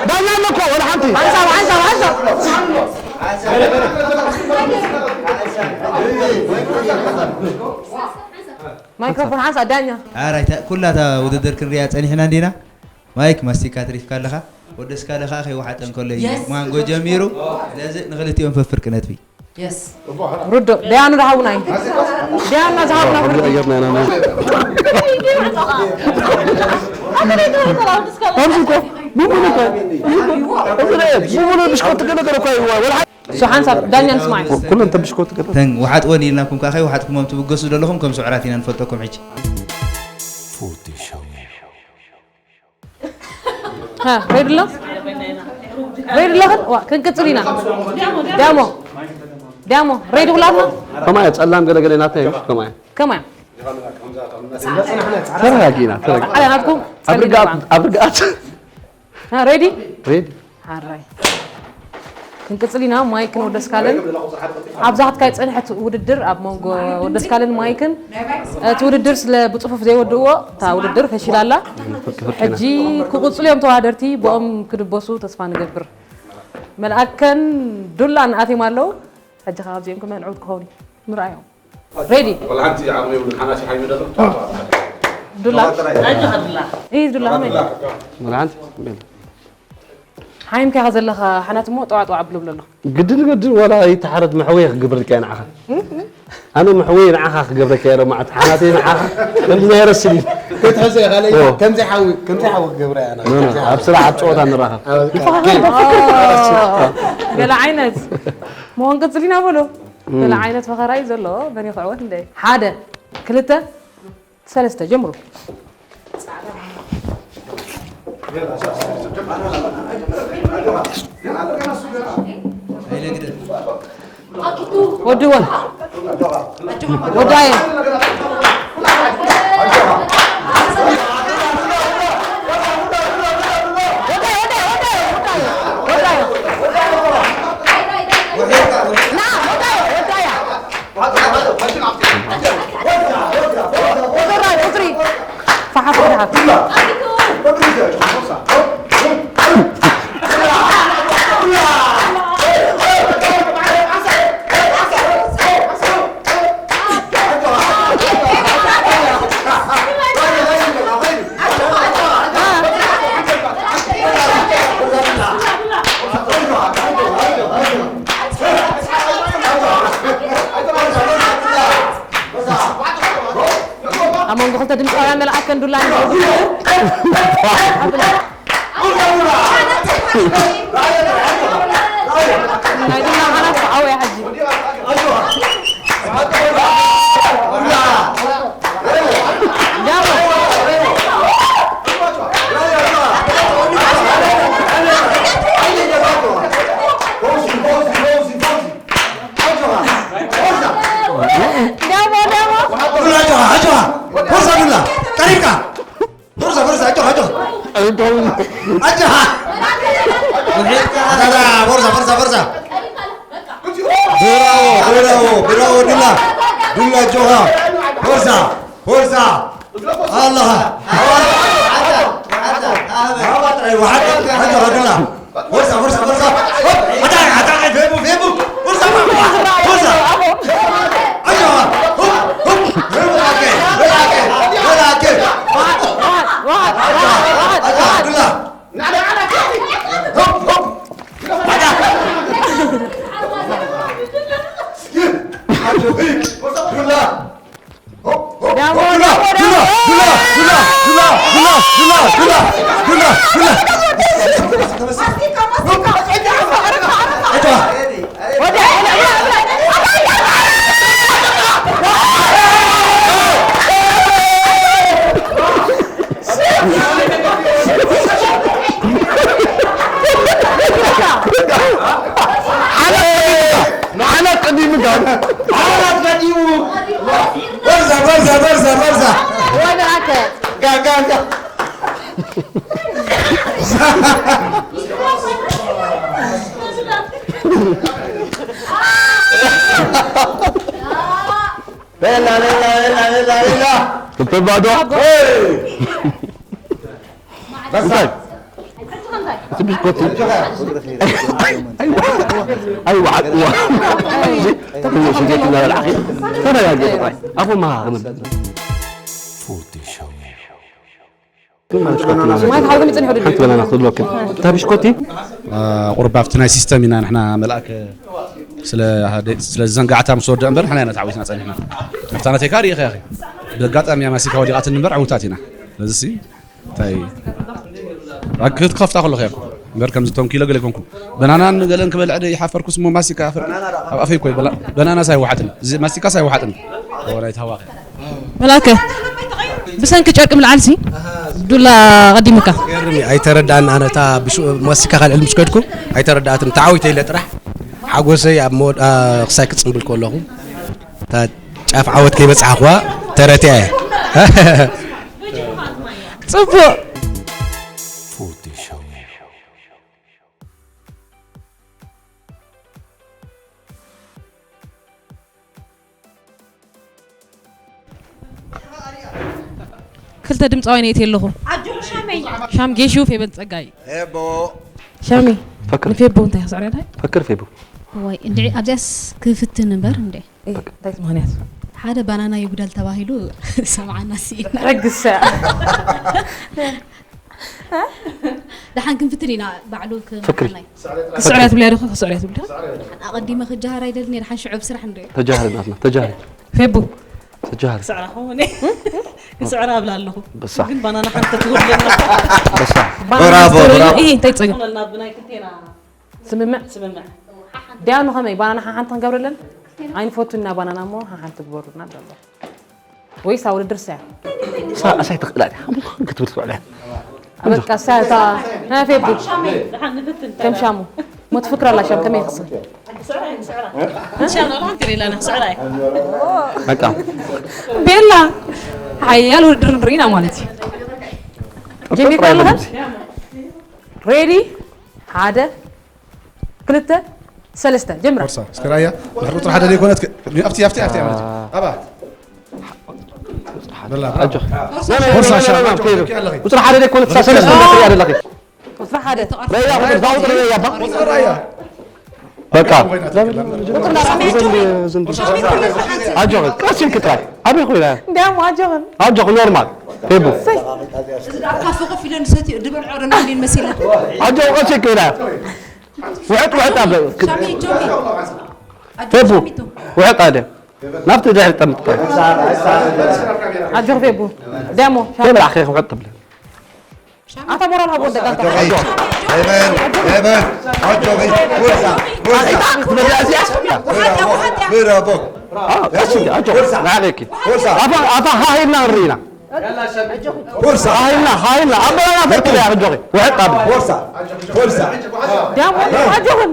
ዳኛ ኣሎ እኮ፣ ወላ ሓንቲ። ሓንሳብ፣ ሓንሳብ፣ ሓንሳብ። ማይክሮፎን ሓንሳብ፣ ዳኛ። ኣራይ፣ እታ፣ ኩላ እታ ውድድር ክንሪኣ ጸኒሕና እንዲና። ማይክ፣ ማስቲካ ትሪፍካ ኣለኻ። ወደስካ ለኻ ከይወሓጠ እንከሎ እዩ ማንጎ ጀሚሩ። ስለዚ ንኽልቲኦም ፈፍርቂ ነጥቢ። የስ። ርዱእ። ደያኑ ዳሃቡና እዩ። ደያኑና ዝሃቡና ፍርዲ። ኣየርና ኢና። ከምዚ እኮ ብሙሉ እኮ፣ ብሙሉ ብሽኮት ገለ ገለ እኮ እዩ። ወላ እሱ ሓንሳብ ዳኛ ንስማዕ። ኩለን ተብሽኮት ገለ። ተን ውሓጥወን ኢልናኩም ከኣ ከይውሓጥኩሞም ትብገሱ ዘለኹም ከም ስዑራት ኢና ንፈልጠኩም ሕጂ። ሃ፣ ሬዲ ኣሎ? ሬዲ ኣለኽን? ዋ፣ ክንቅጽል ኢና። ዳሞ፣ ዳሞ፣ ሬዲ ኩላትና? ከማያ ጸላም ገለ ገለ ናታ እዩ፣ ከማያ። ከማያ። ተረጋጊና፣ ተረጋጊ። ኣለ ናትኩም ኣብ ርግኣት፣ ጸሊም ኣብ ርግኣት። ሃ፣ ሬዲ? ሬዲ። ሓራይ። ክንቅጽል ኢና። ማይክን ወደስካልን ኣብዛ ክትካይ ጸንሐት ውድድር ኣብ መንጎ ወደስካልን ማይክን፣ እቲ ውድድር ስለ ብጽፉፍ ዘይወድእዎ እታ ውድድር ፈሺላ ኣላ። ሕጂ ክቕጽሉ እዮም ተወዳደርቲ፣ ብኦም ክድበሱ ተስፋ ንገብር። መልኣከን ዱላን ኣትዮም ኣለዉ። ሕጂ ካብ እዚኦም ክመንዑ ክኸውን እዩ። ንርኣዮም። ሬዲ። ወላ ሓንቲ ዓቕሚ የብሉን። ሓናሲ ሓይሚ ደሎ። ዱላ። ኣጆኻ ዱላ። ኢዝ ዱላ ከመይ? ወላ ሓንቲ። ሓይምካ ዘለኻ ሓናት እሞ ጠዋዕ ጠዋዕ ብሎ ብሎ ኣሎ። ግድን ግድን ወላ ይተሓረድ መሕወየ ክገብረልካ እየ ንዓኻ። ኣነ መሕወየ ንዓኻ ክገብረልካ እየ ሎማዓት። ሓናተይ ንዓኻ ከምዚ ናይ ረስሊን። ክትሕዞ ኢኻ ለይ ኦ። ከምዚ ሓዊ፣ ከምዚ ሓዊ ክገብራ እያ ኣነ። ኖ፣ ኖ፣ ኣብ ስራሕ ኣብ ጸወታ ንራኸብ። ኣብ ጌም። ኦ፣ ገለ ዓይነት። መሆን ቅጽል ኢና በሎ። ገለ ዓይነት ፈኸራ እዩ ዘሎ። መን ይኽዕወት እንደ ሓደ፣ ክልተ፣ ሰለስተ፣ ጀምሩ። ወድወ። ወዳየ። ወዳየ፣ ወዳየ፣ ወዳየ፣ ወዳየ። ና፣ ወዳየ፣ ወዳየ። ቁጽሪ፣ ቁጽሪ። ፈሓፍ ፈሓፍ። ኣብ መንጎ ክልተ ድምፃውያን መልኣከን ዱላን ናይ ዱላ ሓናት ተዓወያ ሕጂ። ዳሞ። ዳሞ፣ ዳሞ። ዱላ ኣጆኻ፣ ኣጆኻ። ቦርሳ ዱላ፣ ቀሪብካ። ቦርሳ፣ ቦርሳ፣ ኣጆኻ፣ ኣጆኻ። ኣጆኻ። ኣታ፣ ኣታ፣ ቦርሳ፣ ቦርሳ፣ ቦርሳ። ብራቮ፣ ብራቮ፣ ብራቮ፣ ዱላ። ዱላ ኣጆኻ። ቦርሳ፣ ቦርሳ። ኣለኻ። ኣታ፣ ኣታ፣ ኣታ፣ ኣታ። ኣጆኻ፣ ዱላ። ቦርሳ፣ ቦርሳ፣ ቦርሳ። ሆፕ! ኣታ፣ ኣታ፣ ፌቡ፣ ፌቡ። ቦርሳ፣ ቦርሳ፣ ቦርሳ። ኣጆኻ። ሆፕ፣ ሆፕ። ፌቡ፣ ኦኬ፣ ኦኬ፣ ኦኬ። ኣታ፣ ኣታ፣ ዱላ። ሆፕ፣ ሆፕ። ኣታ። ኣጆኺ፣ ዱላ። ዳሞ፣ ዳሞ፣ ዳሞ። ዓራት ቀዲሙ፣ ዓራት ቀዲሙ። በርዛ፣ በርዛ፣ በርዛ፣ በርዛ። ቤላ፣ ቤላ፣ ቤላ፣ ቤላ፣ ቤላ። ክልተ ባዶ። ሄይ! በሳ። እንታይ? እቲ ብስኮት። ኣይዋ፣ ኣይዋ። ሽንት እናበላዕኺ። ተረጋጊ ጥራይ። ኣፎም መኻኽን። ማይ ተሓቢኦም ይጽንሑ ድዩ? ሓንቲ በናና ክትብለወክን። እታ ብሽኮቲ? ቁሩብ ኣብቲ ናይ ሲስተም ኢና ንሕና መልኣክ ስለ፣ ስለ ዝዘንጋዕታ ምስ ወድአ እምበር ንሕና ኢና ተዓዊትና ጸኒሕና። ኣብታ ናተይካ ርኢኺ ኢኺ። ብኣጋጣሚ እያ ማሲካ ወዲቓትኒ እምበር ዕዉታት ኢና። ስለዚ ሲ እንታይ፣ ኣብ ክትከፍታ ከለኹ እያ እኮ። እምበር ከምዚ ቶም ኪሎ ገለ ኣይኮንኩን። በናናን ገለን ክበልዕ ደ ይሓፈርኩስ እሞ ማሲካ ኣፈር-፣ ኣብ ኣፈይ እኮ ይበላ-፣ በናናስ ኣይወሓጥን። እዚ ማሲካስ ኣይወሓጥን። ኦ፣ ናይ ተሃዋኺ። መላከ፣ ብሰንኪ ጨርቂ ምልዓልሲ ዱላ ቀዲሙካ። ገርም እዩ፣ ኣይተረዳእን። ኣነ እታ ብሽ-፣ ማስቲካ ካልዕል ምስ ከድኩ ኣይተረዳእትን። ተዓዊተ ኢለ ጥራሕ ሓጎሰይ ኣብ መወድ-፣ ኣ፣ ክሳይ ክጽንብል ከለኹ እታ ጫፍ ዓወት ከይበጻሕኽዋ ተረቲዐ እየ። ጽቡቕ። ክልተ ድምፃውያን የእትየ ኣለኹ። ኣጆኹ ሻመይ። ሻም ጌሹ፣ ፌበን ፀጋይ። ፌቦ። ሻሚ፣ ፈክር። ንፌቦ እንታይ ክስዕር ያዳይ? ፈክር ፌቦ። ወይ፣ እንድዒ ኣብዚኣስ ክፍትን እምበር፣ እንዴ። እይ፣ እንታይ ምኽንያት? ሓደ ባናና ይጉደል ተባሂሉ ሰምዓና ስኢና። ረግሰ። ደሓን ክንፍትን ኢና፣ ባዕሉ ፈክሪ። ክምሓናይ። ክስዕር እያ ትብልያ ዲኹ? ክስዕር እያ ትብልያ? ደሓን ኣቐዲመ ክጀሃር ኣይደልን እየ፣ ደሓን ሽዑ ኣብ ስራሕ እንዶ እየ። ተጃሃሪ ናትና፣ ተጃሃሪ። ፌቡ። ተጃሃሪ። ክስዕራ ኸው እኔ። ክስዕራ ኣብላ ኣለኹ። በሳ። ግን ባናና ሓንቲ ትጎድለና። በሳ። ባናና ብራቮ፣ ስተውረኒ። ብራቮ። እይ፣ እንታይ ጸገም? ሆነልና ብናይ ክልቴና ስምምዕ? ስምምዕ። ዲያኑ ኸመይ? ባናና ሓሓንቲ ክንገብረለን? ኣይንፈቱና ባናና እሞ ሓሓንቲ ግበሩልና ኣሎ። ወይስ ኣብ ውድድር ሳያ? ሳ-፣ ሳይ ትኽእላ እያ። ክትብል ትውዕላ እያ። በቃ ሳያ እታ፣ ና ፌቡ። ደሓን ንፍትን። ከም ሻሙ። ሞት ፍክራ ኣላ ሻም ከመይ ይኽስን? ስዕራ፣ ስዕራ። ሻም ኣላ ሓንቲ ሌላ ና፣ ስዕራ እያ። በቃ። ቤላ፣ ሓያል ውድድር ንርኢ ኢና ማለት እዩ። ጀሚርካ ኣለኻ? ሬዲ? ሓደ፣ ክልተ፣ ሰለስተ፣ ጀምራ። ፎርሳ፣ እስከ ራያ፣ ድሕሪ ቁፅሪ ሓደ ዘይኮነት፣ ኣብቲ፣ ኣብቲ፣ ኣብቲ ማለት እዩ። ኣባ። በላ፣ ኣጆ። ፎርሳ፣ ሻም፣ ኣጆ፣ ቁፅሪ ሓደ ዘይኮነት፣ ሰለስተ፣ እንዳትሪኣ ዘለኺ። ቁፅሪ ሓደ። ራያ፣ ቁፅሪ፣ እዛ ቁፅሪ ራያ፣ ኣባ። ቁፅሪ ራያ። በቃ። ቁፅሪ ናብራ። ኣጆ፣ ቀስ ኢልኪ ጥራይ። ኣበይ ኮይና? እንዲያውም ኣጆኽን። ኣጆኺ፣ ኖርማል። ፌቡ። እዚ ደኣ ካፈ ኮፍ ኢለን ዝሰትዮ፣ ዝበልዖ ዶ እንዴን መሲለን። ኣጆ፣ ቀስ ኢልኪ ብላ። ውሕጥ፣ ውሕጥ ኣብ ሻሚ፣ ጆሚ። ኣጆ፣ ፌቡ፣ ሻሚቶ። ውሕጥ ኣለ። ናብቲ ድሕሪ ጠምጥ። ኣጆ ፌቡ። ደሞ፣ ሻሚ። ፌብ ላዕኺ ውሕጥ ትብሊ። ኣታ ሞራል ሃቦ ደቃ። ኣጆኺ። ሄበን፣ ሄበን፣ ኣጆኺ። ፎርሳ፣ ፎርሳ። ትበልያ እዚኣ? ብራቮ፣ ብራቮ። ኣዎ፣ ቀስ ኢልኪ፣ ኣጆኺ። ፎርሳ። ንዓኺ። ፎርሳ። ኣታ፣ ኣታ ሃሂልና ንርኢና። ፎርሳ። ሃይልና፣ ሃይልና። ኣበላና ፈቅድ ያ፣ ኣጆኺ። ውሕጥ ኣብ። ፎርሳ። ፎርሳ። ዳሞ፣ ኣጆኽን።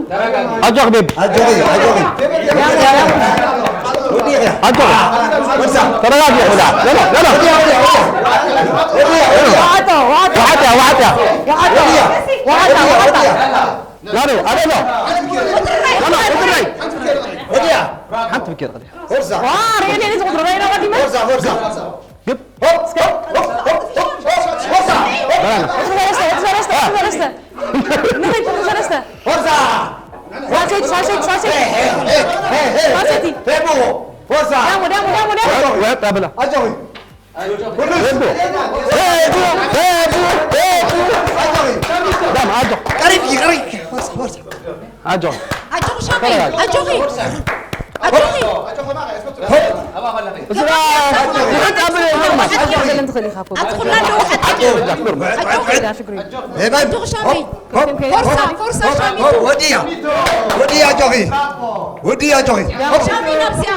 ኣጆኺ ቤቢ። ኣጆኺ፣ ኣጆኺ። ኣጆኺ። ፎርሳ። ተረጋጊ፣ ወዳ። ኖ፣ ኖ፣ ኖ፣ ኖ። ዋዓጣ፣ ዋዓጣ። ዋዓጣ፣ ዋዓጣ። ዋዓጣ፣ ዋዓጣ። ኖ፣ ኖ፣ ኣበሎ። ኖ፣ ኖ፣ ቁጥር ናይ። ወዲያ። ሓንቲ ብኬር ቀዲያ። ፎርሳ። ዋ፣ ሬኔ፣ ሬኔ ዝቁጥሩ፣ ሬኔ፣ ሬኔ። ፎርሳ፣ ፎርሳ። ግብ። ሆፕ፣ ሆፕ፣ ሆፕ፣ ሆፕ፣ ሆፕ፣ ፎርሳ። በላና። ቁጥሪ ሰለስተ፣ ቁጥሪ ሰለስተ፣ ቁጥሪ ሰለስተ። ምን ቁጥሪ ሰለስተ? ፎርሳ። ሳልሰይቲ፣ ሳልሰይቲ፣ ሳልሰይቲ። ሄ፣ ሄ፣ ሄ፣ ሄ፣ ሄ። ሳልሰይቲ። ፌቡ። ፎርሳ። ዳሙ፣ ዳሙ፣ ዳሙ፣ ዳሙ። ወጥ፣ ወጥ ኣብላ። ኣጆኺ። ፌቡ። ፌቡ፣ ፌቡ፣ ፌቡ። ኣጆኺ። ዳም፣ ኣጆ። ቀሪብኪ፣ ቀሪብኪ። ፎርሳ፣ ፎርሳ። ኣጆ። ኣጆኺ ሻሚ፣ ኣጆኺ። ኣጆኺ። እዛ፣ ይሕጥ ኣብ ኖርማል። ገለን ትኽእል ኢኻ እኮ። ኣቲ ኩላ ኣለዉ ሓቂ። ኣጆኺ። ያ ሽግሪ። ሄበን። ኣጆኺ ሻሚ። ሆፕ፣ ሆፕ፣ ፎርሳ፣ ሆፕ፣ ፎርሳ ሆፕ፣ ሻሚ። ሆፕ፣ ወዲያ። ወዲያ ኣጆኺ። ወዲያ ኣጆኺ። ሆፕ። ሻሚ ናብዚኣ።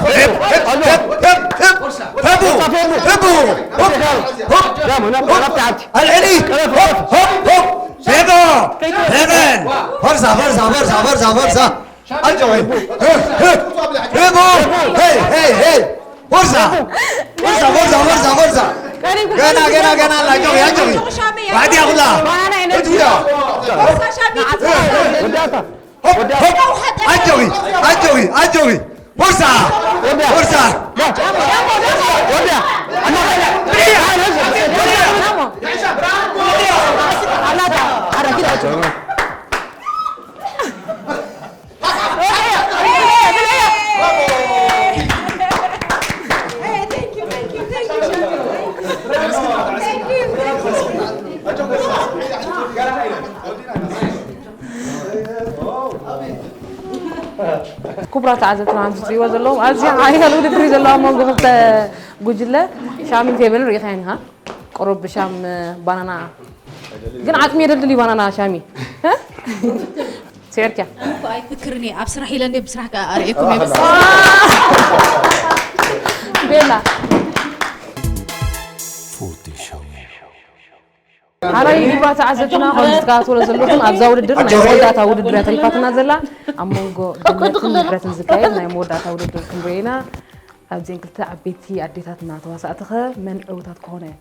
ሄብ፣ ሄብ፣ ሄብ፣ ሄብ፣ ሄብ። ሄቡ፣ ሄቡ። ሆፕ፣ ሆፕ፣ ሆፕ። ኣልዕሊ። ሆፕ፣ ሆፕ፣ ሆፕ። ሄቦ! ሄበን! ፎርሳ፣ ፎርሳ፣ ፎርሳ፣ ፎርሳ፣ ፎርሳ! ኣጆኺ! ሄቦ! ሄይ፣ ሄይ፣ ሄይ! ፎርሳ! ፎርሳ፣ ፎርሳ፣ ፎርሳ፣ ፎርሳ! ገና፣ ገና፣ ገና ኣላ። ኣጆኺ፣ ኣጆኺ። ዋዕዲ ያኹላ። እትውዳ። ወዳታ። ሆፕ፣ ሆፕ። ኣጆኺ፣ ኣጆኺ፣ ኣጆኺ። ቦርሳ። ቦርሳ። ክቡራት ተዓዘብትና፣ ከምዚ ትሪእዎ ዘለኹም፣ ኣዝዩ ሓያል ውድድር እዩ ዘሎ ኣብ መንጎ ክልተ ጉጅለ። ሻሚ ቴብል ርኢኻያ ኢኻ። ቁሩብ ሻም ባናና፣ ግን ዓጽሚ የደልድል እዩ ባናና ሻሚ። እ? ስዒርክያ? ኣነ እኮ ኣይፍክርን እየ። ኣብ ስራሕ ኢለ እንደ ብስራሕ ከኣ ኣርእየኩም እየ። ቤላ። ኣራይ ክቡራት ተዓዘብትና፣ ከምዚ ትከታተሉ ዘለኹም ኣብዛ ውድድር ናይ መወዳእታ ውድድር እያ ተሪፋትና ዘላ። ኣብ መንጎ ገነትን ምሕረትን ዝካየድ ናይ መወዳእታ ውድድር ክንርኢ ኢና። ኣብዘን ክልተ ዓበይቲ ኣዴታትና ተዋሳእቲ ኸ መን ዕውታት ክኾና እየን?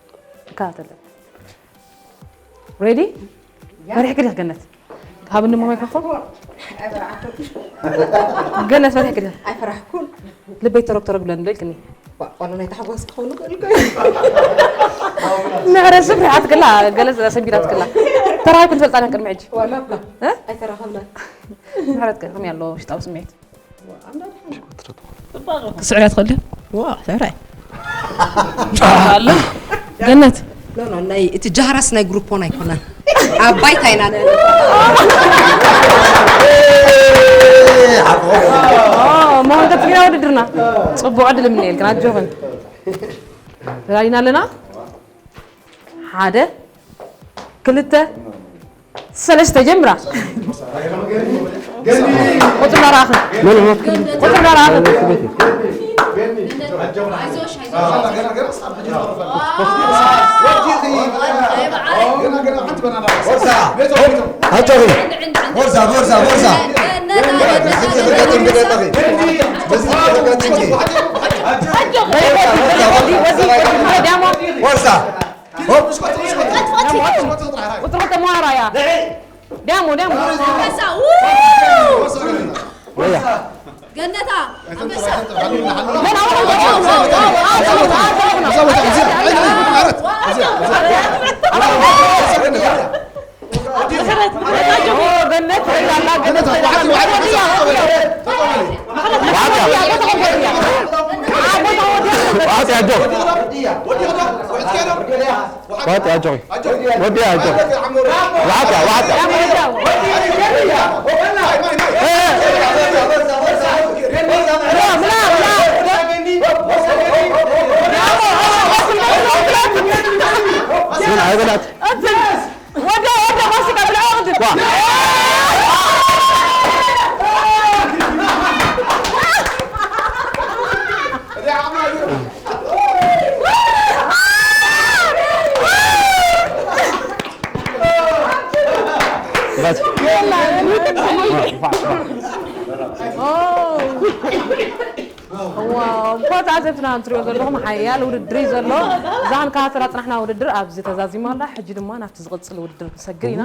ንከታተለን። ሬዲ? ፈሪሕኪ ዲኺ ገነት? ሃብኒ እሞ ማይክሮፎን። ገነት ፈሪሕኪ ዲኺ? ኣይፈራሕኩን። ልበይ ተረግ ተረግ ብለኒ ዶ ኢልክኒ? ዋ፣ ዋላ ናይ ታሕጓስ ክኸውን ይኽእል እኮ እዩ። ምሕረት ስፍሪ ኣትክላ፣ ገለ ሰንቢድ ኣትክላ። ተራኺብክን ትፈልጣ ዲኽን ቅድሚ ሕጂ? ዋላ እኳ እ? ኣይተራኸብናን። ምሕረት ከ ከመይ ኣሎ ውሽጣዊ ስምዒት? ክስዕር እያ ትኽእል ድያ? ዋ፣ ስዕራይ። ኣሎ። ገነት። ኖ፣ ኖ፣ ናይ እቲ ጃህራስ ናይ ግሩፖን ኣይኮነን። ኣብ ባይታ ኢና ነ- ኦ፣ መሆን ቀጽልና ውድድርና። ጽቡቕ ዕድል እምነየልክን፣ ኣጆኽን። ተዳሊና ኣለና። ሓደ፣ ክልተ፣ ሰለስተ፣ ጀምራ። ቁጽሪ እንዳረኣኽን። ቁጽሪ እንዳረኣኽን። ኣጆኺ። ቦርሳ፣ ቦርሳ፣ ቦርሳ። ቦርሳ። ቁጽሪ ክልተ መሃራ እያ። ዳሞ፣ ዳሞ። ኣንበሳ፣ ው! ወያ። ገነታ፣ ኣንበሳ። መን ኣወል? ገነት ትረዳላ፣ ገነት ትረዳላ። ዋዕታ፣ ዋዕታ፣ ኣጆ። ዋዕታ፣ ኣጆ። ወዲ፣ ኣጆ። ዋዕታ፣ ዋዕታ። ምን አይበላት። ወደ፣ ወደ፣ ፋሲካ ብልዓ ወደ። ዋ። ዋው፣ እኳ ተዓዘብትና እንትሪኦ ዘለኹም ሓያል ውድድር እዩ ዘሎ። እዛ ክንከታተላ ዝጸናሕና ውድድር ኣብዚ ተዛዚማ ኣላ። ሕጂ ድማ ናብቲ ዝቕጽል ውድድር ክንሰግር ኢና።